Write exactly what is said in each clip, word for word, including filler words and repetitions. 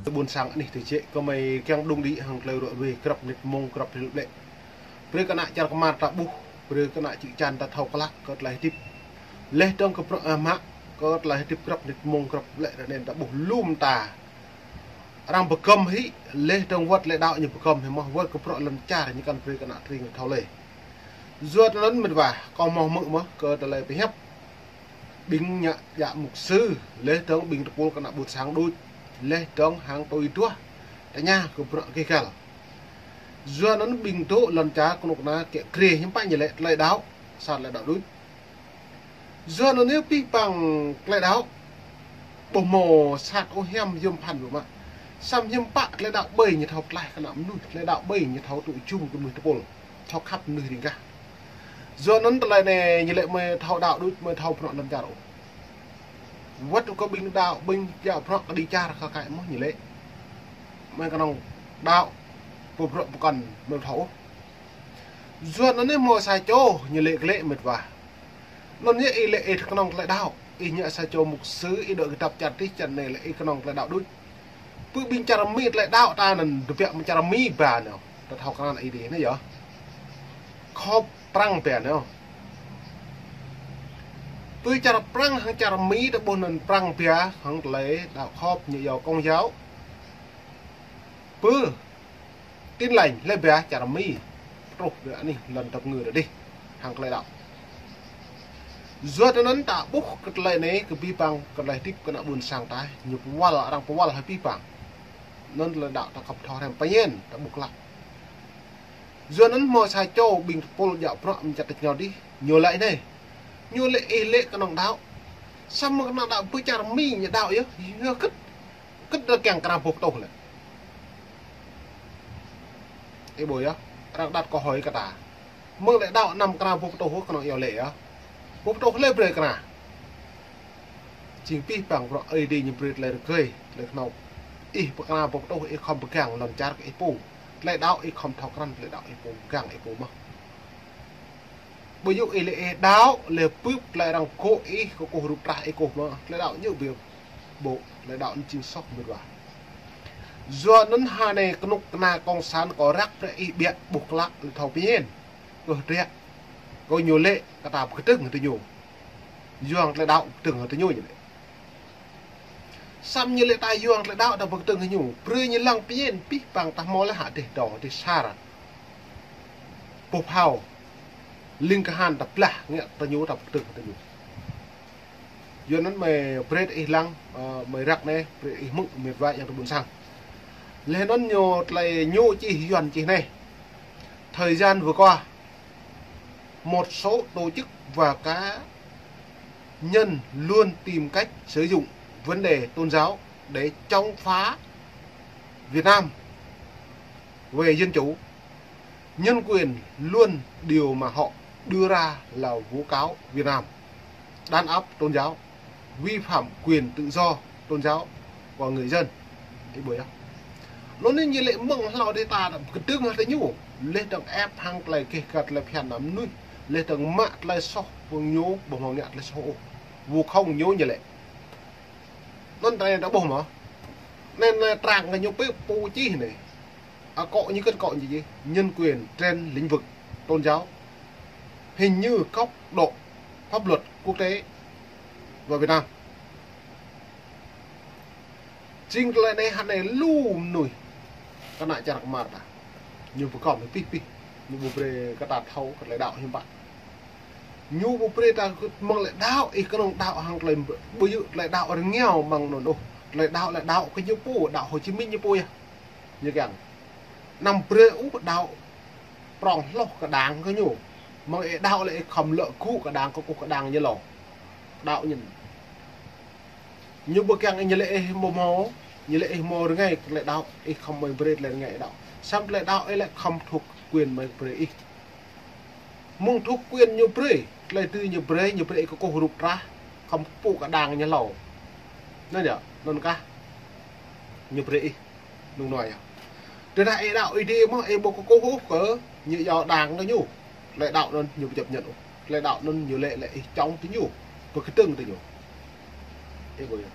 Ƀôn sang anih tơjĕ kơmơi kiăng đung đĭ hăng tơlơi ruă ruê grăp mơnit mông grăp hril ƀlĕ. Brơi kơ ană čar kơmar ta ƀuh, brơi kơ ană čư̆ čan ta thâo klă kơ tơlơi hơdip. Laih dơ̆ng kơ bruă, ah, mă kơ tơlơi hơdip grăp mơnit mông grăp hril ƀlĕ ră anai ta ƀuh lŏm ta. Arăng pơgăm hĭ, laih dơ̆ng wơ̆t tơlơi đaŏ ñu pơgăm hĭ mơ̆n, wơ̆t kơ bruă lŏn čar ñu kăn brơi kơ ană tring thâo lĕ. Yua anŭn mĕt wa, kâo hmâo hmư̆ mơ̆n kơ tơlơi pơhiăp ƀing ngă djă mục sư, laih dơ̆ng ƀing tơpul kơ ană ƀôn sang đôč, laih dơ̆ng hăng tui duah tơña kơ bruă gêh gal. Yua anŭn ƀing dŏ lŏn čar kơnuk kơna kiăng krê hiư̆m pă ñu lĕ tơlơi đaŏ, sat tơlơi đaŏ đôč. Yua anŭn yơh pih păng tơlơi đaŏ ƀu hmâo sat ôh, hiam yom phan ƀu mă. Samơ̆ hiư̆m pă tơlơi đaŏ ƀơi ñu thâo tlaih kơ ană mơnuih, tơlơi đaŏ ƀơi ñu thâo tŭ jum kơ mơnuih tơpul, thâo khăp mơnuih riêng gah. Yua anŭn tơlơi anai ñu lĕ mơi thâo đaŏ đôč, mơi thâo bruă lŏn čar ôh. Wơ̆t kơ ƀing đaŏ, ƀing djă bruă kơđi čar kơ kaĭ mơ̆n ñu lĕ. Mơi kơnơ̆ng đaŏ, pơbruă pơkŏn mơi thâo ôh. Yua anŭn yơh hmâo sa čô ñu lĕ glaĭ mĕt wa. Anŭn yơh ih lĕ ih kơnơ̆ng tơlơi đaŏ. Ih ngă sa čô mục sư, ih dŏ kơdăp čar tih čar anai lĕ ih kơnơ̆ng tơlơi đaŏ đôč. Pơ ƀing čar Mi tơlơi đaŏ ta anŭn tơbiă mơ̆ng čar Mi ba anai. Ta thâo krăn ih dih anai yơh. Khŏp Prăng ba anai. Pơ čar Prăng hăng čar Mi ta ƀuh anŭn Prăng ba hăng tơlơi đaŏ khŏp ñu yua Công giáo. Pơ Tin Lành lĕ ba čar Mi, truh ba anih lŏn tơpơngư ră dih, hăng tơlơi đaŏ. Yua anŭn ta ƀuh kơ tơlơi anai kơ pih păng kơ tơlơi hơdip kơ ană ƀôn sang ta, ñu pơwăl, arăng pơwăl hĭ pih păng. Anŭn tơlơi đaŏ ta khŏp thâo hrăm pơñen, ta ƀuh klă. Yua anŭn hmâo sa čô ƀing tơpul djă bruă mơčăt tơčngal dih, ñu laĭ anai. Ñu lĕ ih lĕ kơnơ̆ng đaŏ. Samơ̆ kơnơ̆ng đaŏ pơ čar Mi ñu đaŏ yơh, yơh kơ̆t. Kơ̆t rơ̆ kiăng kơnang boh pơtuh lĕ. Ih ƀuh yơh, arăng đăt kơ hơi kơ ta. Mơ̆ng lĕ đaŏ anăm kơnang boh pơtuh kơnơ̆ng iâu lĕ yơh. Boh pơtuh lĕ brơi kơnang. Jing pih păng bruă Ơi Adai ñu brơi tơlơi rơgơi, tơlơi kơnơ̆ng. Ih pơkơnang boh pơtuh ih khŏm pơgang lŏn čar kơ ih pô. Tơlơi đaŏ ih khŏm thâo krăn, tơlơi đaŏ ih pô, pơgang ih pô mơ̆n. Ƀu djơ̆ ih lĕ ih đaŏ, lĕ bưp tơlơi arăng kơkuh ih, kơkuh rup trah ih kơkuh mơ̆n. Tơlơi đaŏ ñu ƀu, ƀu, tơlơi đaŏ ñu jing soh mĕt wa. Yua anŭn hơnai kơnuk kơna cộng sản kơ răk brơi ih biă ƀuh klă lĕ thâo pơñen. Kơ hơdră. Kơ ñu lĕ kơ ta pơkơdơ̆ng hơdră ñu. Yua tơlơi đaŏ pơkơdơ̆ng hơdră ñu ñu lĕ. Samơ̆ ñu lĕ ta yua tơlơi đaŏ ta pơkơdơ̆ng hơdră ñu. Brơi ñu lăng pơñen pih păng ta hmâo lĕ hă dêh dŏ, dêh sar. Boh phao. Ling kơhan ta blah ngă tơ ñu ta pơkơdơ̆ng hơdră ñu. Yua anŭn mơi brơi ih lăng, ơ, mơi răk anai, brơi ih hmư̆ mĕt wa yang tơ ƀôn sang. Laih anŭn ñu tơlơi ñu čih Yuan čih anai. Thời gian vừa qua, một số tổ chức và cá nhân luôn tìm cách sử dụng vấn đề tôn giáo để chống phá Việt Nam về dân chủ, nhân quyền, luôn điều mà họ đưa ra là vu cáo Việt Nam đàn áp tôn giáo, vi phạm quyền tự do tôn giáo của người dân. Ih ƀuh yơh. Anŭn ñu lĕ mơ̆ng hlâo dih ta pơkơdơ̆ng hơdră ñu. Laih dơ̆ng ĕp hăng tơlơi gêh gal tơlơi phiăn ană mơnuih. Laih dơ̆ng mă tơlơi soh pơ ñu ƀu hmâo ngă tơlơi soh ôh. Vu khống ñu ñu lĕ. Anŭn tơlơi ta ƀuh mơ̆n. Anŭn, anŭn trang kơ ñu pơ pô čih anai. Akŏ ñu kơ̆t akŏ ñu čih. Nhân quyền trên lĩnh vực tôn giáo. Hình như góc độ pháp luật quốc tế và Việt Nam. Jing tơlơi anai hă anai lu mơnuih kơ ană čar kơmar ta. Ñu pơkŏm pih pih. Ñu ƀu brơi kơ ta thâo kơ tơlơi đaŏ hiư̆m pă. Ñu ƀu brơi ta mơ̆ng tơlơi đaŏ, ih kơnơ̆ng đaŏ hăng tơlơi ƀu djơ̆ tơlơi đaŏ rơngiao mơ̆ng anŭn ôh. Tơlơi đaŏ lĕ đaŏ kơ ñu pô, đaŏ Hồ Chí Minh ñu pô yơh. Ñu kiăng. Anăm brơi ôh đaŏ prŏng hloh kơ đảng kơ ñu. Mơ̆ng ih đaŏ lĕ ih khŏm lơ̆ gŭ kơ đảng kơkuh kơ đảng ñu hlâo. Đaŏ ñu. Ñu ƀu kiăng ñu lĕ ih ƀu hmâo, ñu lĕ ih hmâo rơngai tơlơi đaŏ, ih khŏm mơi brơi tơlơi rơngai đaŏ. Samơ̆ tơlơi đaŏ ih lĕ khŏm thuộc quyền mơi brơi ih. Mơ̆ng thuộc quyền ñu brơi, tơlơi tui ñu brơi, ñu brơi ih kơkuh rup trah, khŏm pơpŭ kơ đảng ñu hlâo. Anŭn yơh, anŭn kah ñu brơi ih. Nung nua yơh. Tơdah ih đaŏ Ơi Adai mơ̆n, ih ƀu kơkuh ôh kơ ñu yua đảng kơ ñu. Tơlơi đaŏ anŭn ñu ƀu chấp nhận ôh. Tơlơi đaŏ anŭn ñu lĕ lĕ ih chống tơ ñu. Pơkơdơ̆ng tơ ñu. Ih ƀuh yơh.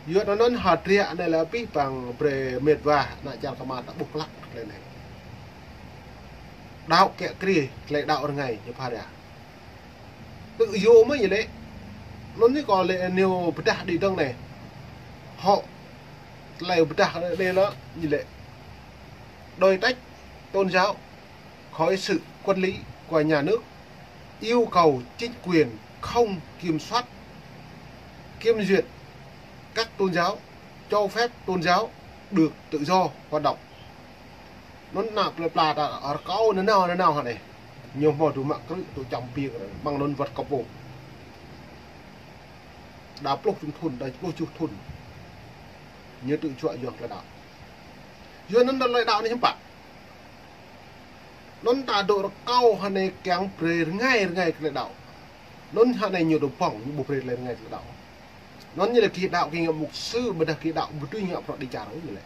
Yua anŭn hơdră anai lĕ abih bang brơi mĕt wa ană čar kơmă ta ƀuh klă tơlơi anai. Đaŏ kiă kriê, tơlơi đaŏ rơngai ñu phara. Tự do mơ̆ ñu lĕ. Anŭn ñu kơ lĕ ñu pơdah đĭ dơ̆ng anai. Hŏ tơlơi pơdah anai lĕ ñu lĕ đối trách tôn giáo, khỏi sự quản lý của nhà nước, yêu cầu chính quyền không kiểm soát, kiểm duyệt các tôn giáo, cho phép tôn giáo được tự do hoạt động. Anŭn ană plơi pla ta rơkâo nanao nanao hă anai. Ñu hmâo tŭ mă krư̆ tŭ čăm piêng anai. Mơ̆ng anŭn wơ̆t kơ pô. Đa pluh čuh thŭn, đa pluh čuh thŭn. Ñu tŭ čuă yua tơlơi đaŏ. Yua anŭn tơlơi đaŏ anai hiư̆m pă. Anŭn ta dŏ rơkâo hă anai kiăng brơi rơngai rơngai tơlơi đaŏ. Anŭn hă anai ñu dŏ pơ̆ng, ñu ƀu brơi tơlơi rơngai tơlơi đaŏ. Anŭn ñu lĕ gih đaŏ gih ngă mục sư, ƀôdah gih đaŏ ƀu dưi ngă prăk đi čar ñu lĕ.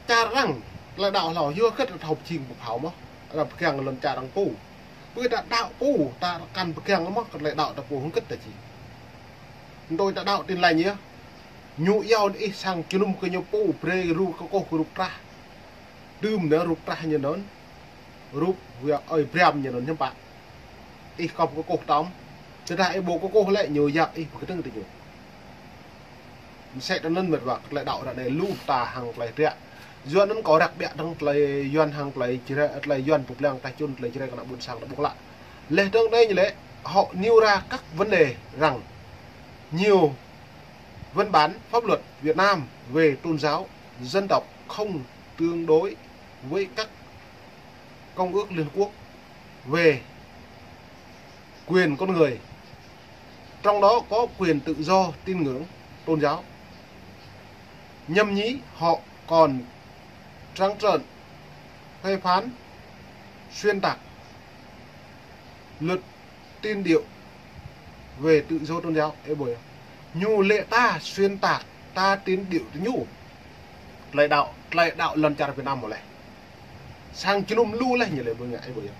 Čar arăng, tơlơi đaŏ hlâo, yua hơget ta thâo pơjing pơphao mơ̆, arăng pơgang lŏn čar arăng pô. Ƀơi ta đaŏ pô, ta kăn pơgang mơ̆, kơ tơlơi đaŏ ta pô hơget ta či. Ntui ta đaŏ Tin Lành yơh. Ñu iâu ih sang jơnum kơ ñu pô, brơi rup kơkuh kơ rup trah. Đưm anai rup trah ñu anŭn. Rup wa ơi Bram ñu anŭn hiư̆m pă. Ih kŏp kơkuh tŏm. Tơdah ih ƀu kơkuh lĕ ñu yap ih pơkơdơ̆ng tơ ñu. Mơsĕ tơ anŭn mĕt wa, tơlơi đaŏ ră anai lu ta hăng tơlơi hơdră. Yua anŭn kâo răk ƀiă dơ̆ng tơlơi Yuan hăng tơlơi Jrai, tơlơi Yuan pơblang tah čun tơlơi Jrai kơ ană ƀôn sang ta ƀuh klă. Leh dơ̆ng anai ñu lĕ, hŏ nêu ra các vấn đề rằng nhiều văn bản pháp luật Việt Nam về tôn giáo, dân tộc không tương đối với các công ước Liên Hợp Quốc về quyền con người, trong đó có quyền tự do tín ngưỡng tôn giáo. Nhâm nhi họ còn trắng trợn phê phán, xuyên tạc luật tín điều về tự do tôn giáo. Ê ƀuh yơh. Ñu lĕ ta xuyên tạc, ta tín điều tơ ñu. Tơlơi đaŏ, tơlơi đaŏ lŏn čar Việt Nam mơ̆ lĕ. Sang jơnum lu leh ñu lĕ ƀuh ngă, ê ƀuh yơh.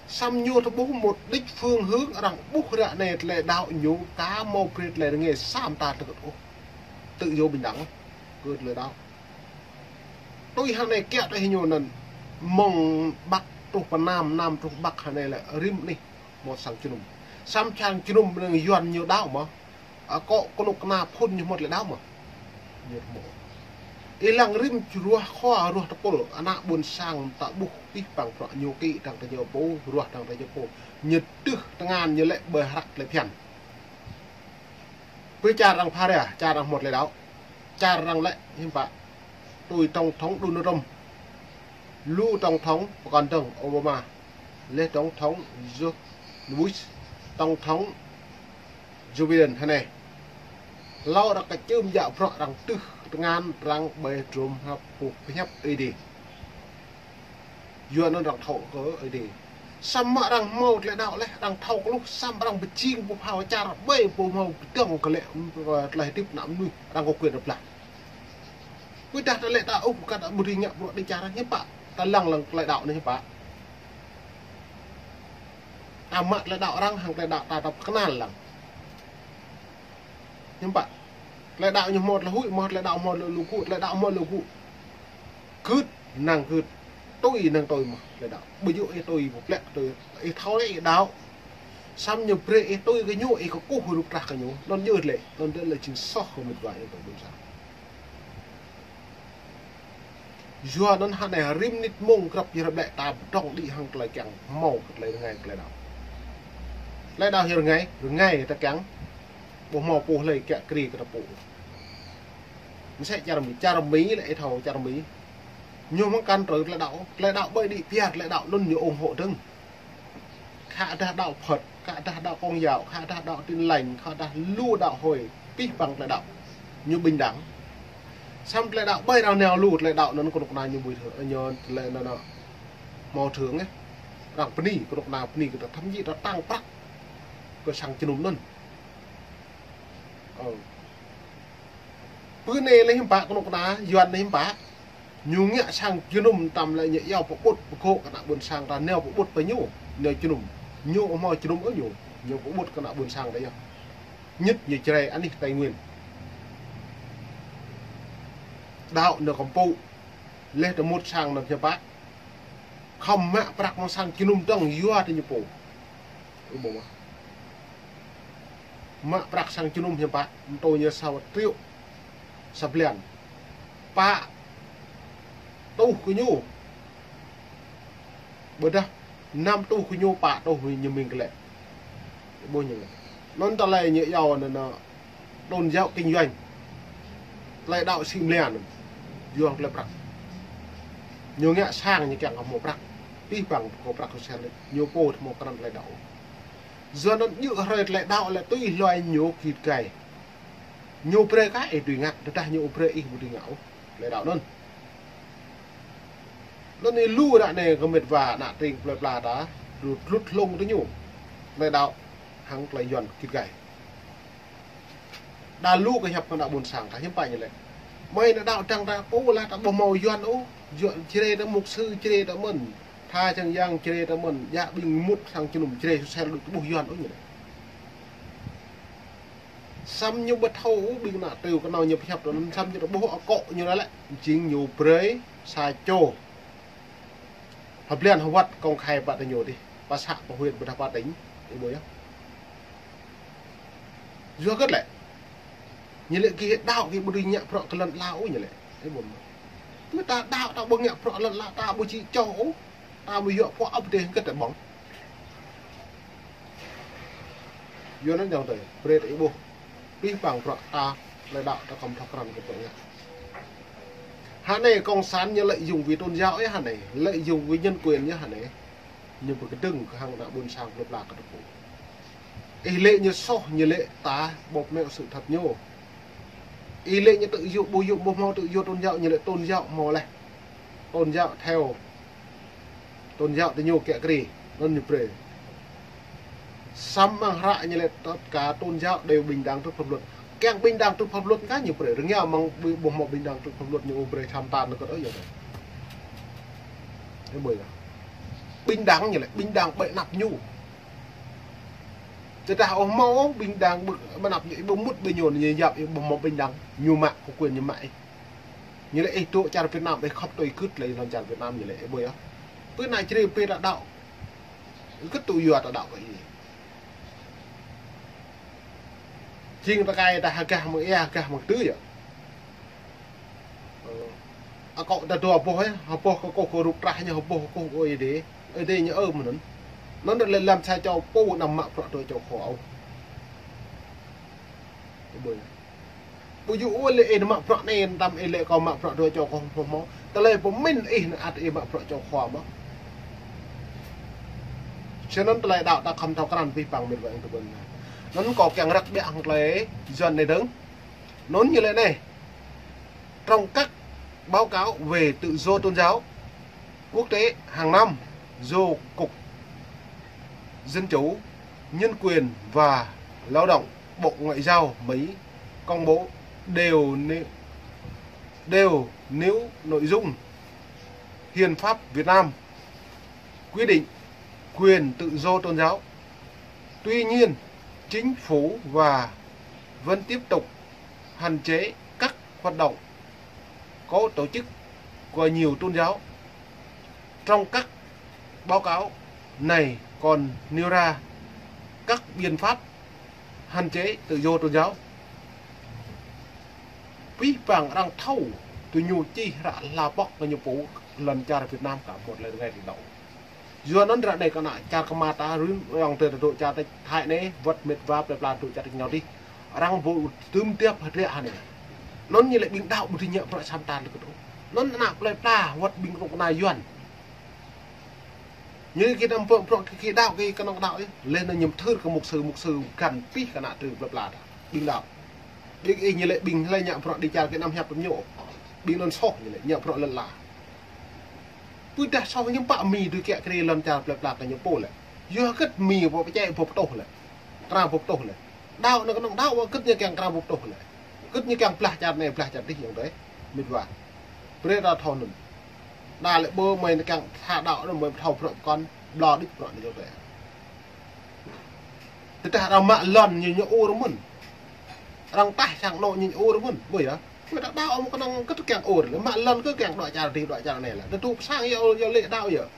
Samơ̆ ñu tơ ƀuh một đích phương hướng arăng ƀuh ră anai tơlơi đaŏ ñu ka hmâo brơi tơlơi rơngai sa mơta tơgơ̆t ôh. Tự do bình đẳng. Kơ tơlơi đaŏ. Tui hă anai kiăng tơ hĭ ñu anŭn mơ̆ng Bắc truh pơ Nam, Nam truh Bắc hă anai lĕ rĭm anih hmâo sang jơnum. Samơ̆ sang jơnum anŭn Yuan ñu đaŏ mơ̆. Akŏ kơnuk kơna phŭn ñu hmâo tơlơi đaŏ mơ̆. Ñu hmâo. Ih lăng rĭm ruah khua ruah tơpul, ană ƀôn sang ta ƀuh abih bang prăk ñu kĭ dăng tơ ñu pô, ruah dăng tơ ñu pô. Ñu tưh tơngan ñu lĕ ƀơi hrăk tơlơi phiăn. Ƀơi čar arăng phara, čar arăng hmâo tơlơi đaŏ. Čar arăng lĕ hiư̆m pă. Tui tổng thống Donald Trump. Lu tổng thống pơkŏn dơ̆ng Obama. Leh tổng thống George Bush. Tổng thống Joe Biden hă anai. Hlâo arăng kơčưm djă prăk arăng tưh tơngan arăng ƀơi drôm hăp pơpŭ pơhiăp Ơi Adai. Yua anŭn arăng thâo kơ Ơi Adai. Samơ̆ arăng hmâo tơlơi đaŏ leh, arăng thâo kơ lu, samơ̆ arăng pơjing pơphao čar ƀai pô hmâo pơdơ̆ng kơ lĕ, ưm, tơlơi hơdip ană mơnuih, arăng kơ quyền độc lập. Ƀôdah ta lĕ ta ƀu kăt ƀu dưi ngă bruă đi čar hiư̆m pă, ta lăng lăng tơlơi đaŏ anai hiư̆m pă. Ta mă tơlơi đaŏ arăng hăng tơlơi đaŏ ta ta pơkơnăl lăng. Hiư̆m pă. Tơlơi đaŏ ñu hmâo tơlơi huĭ, hmâo tơlơi đaŏ hmâo tơlơi lu gŭ, tơlơi đaŏ hmâo lu gŭ. Gưt, năng gưt. Tui, năng tui mơ̆ tơlơi đaŏ. Ƀu djơ̆ ih tui, ƀu plĕ tui. Ih thâo lĕ ih đaŏ. Samơ̆ ñu brơi ih tui kơ ñu, ih kơkuh rup trah kơ ñu. Anŭn djơ̆ lĕ, anŭn djơ̆ lĕ jing soh kơ mĕt wa ih tui ƀôn sang. Yua anŭn hă anai rĭm mơnit mông grăp jrăp lĕ ta pơdơ̆ng đĭ hăng tơlơi kiăng hmâo kơ tơlơi rơngai tơlơi đaŏ. Tơlơi đaŏ hyu rơngai, rơngai ta kiăng. Ƀu hmâo pô hlơi kiă kriê kơ ta pô. Mơsĕ čar Mi, čar Mi lĕ ih thâo čar Mi. Ñu mơ̆ng kăn trơ tơlơi đaŏ, tơlơi đaŏ ƀơi đĭ piar, tơlơi đaŏ anŭn ñu ủng hộ dơ̆ng. Khă dah đaŏ Phật, khă dah đaŏ Công giáo, khă dah đaŏ Tin Lành, khă dah lu đaŏ hơi, abih bang tơlơi đaŏ. Ñu bình đẳng. Samơ̆ tơlơi đaŏ ƀơi arăng nao lu tơlơi đaŏ anŭn kơnuk kơna ñu bồi thường, ñu tơlơi anŭn, anŭn. Hmâo thưởng ih. Arăng bơni, kơnuk kơna bơni kơ ta thậm chí ta tăng prăk kơ sang jơnum anŭn. Ơ. Bơ anai lĕ hiư̆m pă kơnuk kơna, Yuan lĕ hiư̆m pă. Ñu ngă sang jơnum tơm lĕ ñu iâu pơƀut pơgŏ kơ ană ƀôn sang ta nao pơƀut pơ ñu, nao jơnum. Ñu hmâo jơnum ôh ñu, ñu pơƀut kơ ană ƀôn sang ta yơh. Nhất ñu Jrai anih Tây Nguyên. Đaŏ nao kơmpŭ. Leh tơmŭt sang nao hiam pă. Khŏm mă prăk mơ̆ng sang jơnum dơ̆ng yua tơ ñu pô. Ơ ƀô̆ mă. Mă prăk sang jơnum hiam pă. Mơtô ñu sa triệu sa blan. Pă tuh kơ ñu. Ƀôdah năm tuh kơ ñu, pă tuh ñu mĭn klĕ. Ƀô̆ ñu. Anŭn tơlơi ñu iâu anŭn, anŭn tôn giáo kinh doanh. Tơlơi đaŏ sĭ mơ̆n anŭn. Yua tơlơi prăk. Ñu ngă sang ñu kiăng kơ hmâo prăk. Pih păng kơ prăk kơ sen ñu pô hmâo krăn tơlơi đaŏ. Yua anŭn djơ̆ hrơi tơlơi đaŏ lĕ tui hluai ñu git gai. Ñu brơi kơ ih dưi ngă, tơdah ñu ƀu brơi ih ƀu dưi ngă ôh. Tơlơi đaŏ anŭn. Anŭn ñu lu ră anai kơ mĕt wa ană tring plơi pla ta, lu tlut hlung tơ ñu. Tơlơi đaŏ hăng tơlơi Yuan git gai. Đa lu kơ hiăp kơ ană ƀôn sang ta hiư̆m pă ñu lĕ. Mơi ană đaŏ dăng ta pô lah ta ƀu hmâo Yuan ôh, Yuan Jrai ta mục sư Jrai ta mơ̆n. Tha čang yang Jrai ta mơ̆n, djă ƀing mŭt sang jơnum Jrai susel đôč ƀuh Yuan ôh ñu lĕ. Samơ̆ ñu ƀu thâo ƀing ană triu kơnơ̆ng ñu pơhiăp tơ anŭn, samơ̆ ñu ƀuh akŏ ñu lĕ, jing ñu brơi sa čô. Hơblan hơwăt công khai pă tơ ñu dih, pă să pă huyện ƀôdah pă tỉnh, ih ƀô̆ yơh. Yua hơget lĕ. Ñu lĕ gih đaŏ gih ƀu dưi ngă bruă kơ lŏn ala ôh ñu lĕ. Ih ƀô̆ mă. Tui ta đaŏ ta ƀu ngă bruă lŏn ala, ta ƀu či čoh ôh. Ta ƀu yua pô ăp dêh hơget ta ƀơ̆ng. Yua anŭn yơh tơ, brơi ta ih ƀuh. Pih păng bruă ta, tơlơi đaŏ ta khŏm thâo krăn kơ bruă ngă. Hă anai cộng sản ñu lợi dụng vì tôn giáo yơh hă anai, lợi dụng vì nhân quyền yơh hă anai. Ñu pơkơdơ̆ng kơ hăng ană ƀôn sang plơi pla kơ ta pô. Ih lĕ ñu soh, ñu lĕ ta bóp méo sự thật ñu. Ih lĕ ñu tự do, ƀu djơ̆ ƀu hmâo tự do tôn giáo, ñu lĕ tôn giáo hmâo leh. Tôn giáo theo tôn giáo tơ ñu kiăng kri, anŭn ñu brơi. Samơ̆ amăng hră ñu lĕ tất cả tôn giáo đều bình đẳng trước pháp luật. Kiăng bình đẳng trước pháp luật kah ñu brơi. Rơngiao mơ̆ng ƀu, ƀu hmâo bình đẳng trước pháp luật ñu brơi tham tan kơ ơi yơh. Ih ƀô̆ yơh. Bình đẳng ñu lĕ, bình đẳng ƀơi anăp ñu. Tơdah ƀu hmâo bình đẳng ƀơi, ƀơi anăp ñu, ih ƀu mŭt ƀơi ñu, ñu yap ih ƀu hmâo bình đẳng, ñu mă kơ quyền ñu mă ih. Ñu lĕ ih dŏ čar Việt Nam, ih khŏm tui gưt lĕ lŏn čar Việt Nam ñu lĕ, ih ƀô̆ yơh. Pơ ană Jrai pơ ta đaŏ. Gưt tŭ yua ta đaŏ kơ ih. Jing tơkai ta hơgah mơ̆ng ia, hơgah mơ̆ng tơ yơh. Ơ, akŏ ta dua boh yơh, hơboh kơkuh kơ rup trah ñu, hơboh kơkuh kơ Ơi Adai. Ơi Adai ñu ơ mơ̆n anŭn. Anŭn lĕ lăm sa čô pô anăm mă bruă tơ čô khua ôh. Ih ƀô̆ yơh. Ƀu djơ̆ ôh lĕ ih mă bruă anai, tam ih lĕ kâo mă bruă tơ čô khua ôh hmâo. Tơlơi pơmĭn ih anŭn ăt ih mă bruă čô khua mơ̆n. Sĭt anŭn tơlơi đaŏ ta khŏm thâo krăn pih păng mĕt wa ƀing tơ ƀôn. Anŭn kâo kiăng răk ƀiă hăng tơlơi Yuan anai dơ̆ng. Anŭn ñu lĕ anai. Trong các báo cáo về tự do tôn giáo quốc tế hàng năm do Cục Dân chủ, Nhân quyền và Lao động, Bộ Ngoại giao Mỹ công bố đều nêu, đều nêu nội dung Hiến pháp Việt Nam quy định quyền tự do tôn giáo. Tuy nhiên, chính phủ và vẫn tiếp tục hạn chế các hoạt động có tổ chức của nhiều tôn giáo. Trong các báo cáo này còn nêu ra các biện pháp hạn chế tự do tôn giáo. Pih păng arăng thâo, tơ ñu čih hră hla pŏk kơ ñu pô lŏn čar Việt Nam kah một lĕ rơngai tơdâo. Yua anŭn ră anai kơ ană čar kơma ta run rong tơ dŏ čar Thái anai, wơ̆t mĕt wa plơi pla dŏ čar ñu dih. Arăng ƀu tơm tiap hơdră hă anai. Anŭn ñu lĕ ƀing đaŏ ƀu dưi ngă bruă samơ̆ ta lĕ kơ tŭ. Anŭn ană plơi pla wơ̆t ƀing kơnuk kơna Yuan. Ñu kơ tơm pơm bruă kơ kơ đaŏ kơ kơnơ̆ng đaŏ ih. Leh anŭn ñu thâo kơ mục sư, mục sư găn pih kơ ană triu plơi pla ta. Ƀing đaŏ. Ƀing ih ñu lĕ ƀing hlơi ngă bruă đi čar kơ anăm hiăp tơm ñu. Ƀing anŭn soh ñu lĕ ngă bruă lŏn ala. Pơdah soh ñu pă Mi dưi kiăng kri lŏn čar plơi pla kơ ñu pô lĕ. Yua hơget Mi ƀu pơčĕ ƀu pơtuh lĕ. Krao ƀu pơtuh lĕ. Đaŏ anŭn kơnơ̆ng đaŏ, hơget ñu kiăng krao ƀu pơtuh lĕ. Hơget ñu kiăng blah čar anai blah čar dih yơh tơ. Mĕt wa. Brơi ta thâo anŭn. Đa lĕ ƀơ mơi anŭn kiăng tha đaŏ anŭn mơi thâo bruă pơkŏn, ƀlŏr đĭč bruă anai yơh tơ. Tơdah arăng mă lŏn ñu ñu ur mơ̆n. Arăng taih sang anŏ ñu ur mơ̆n, ƀu yơh. Kơ ta đaŏ mơ̆ kơnơ̆ng kơ kiăng ur, lĕ mă lŏn kơ kiăng dŏ čar adih, dŏ čar anai lĕ. Tơdu pơ sang yơh, yơh lĕ đaŏ yơh.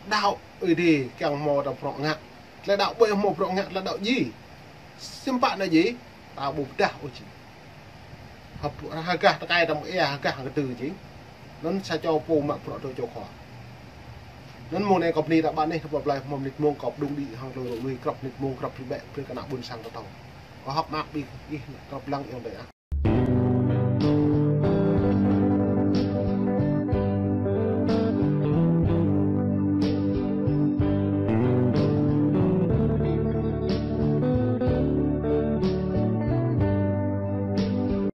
Đaŏ Ơi Adai kiăng hmâo ta bruă ngă. Tơlơi đaŏ ƀơi hmâo bruă ngă, tơlơi đaŏ djai. Hiư̆m pă anai djai, ta ƀu pơdah ôh či. Hơp-, hơgah tơkai ta mơ̆ ia, hơgah hăng kơdư či. Anŭn sa čô pô mă bruă tơ čô khua. Anŭn mông anai kâo bơni ta ƀă anih, ta pơplih hmâo mơnit mông kâo pơdŏng đĭ hăng tơlơi rơnŭk rơnui, krăp mơnit mông, krăp rơbĕ, brơi kơ ană ƀôn sang ta thâo. Kâo hơ̆k mơak ƀing ih, krăp lăng ayŏng adơi ah.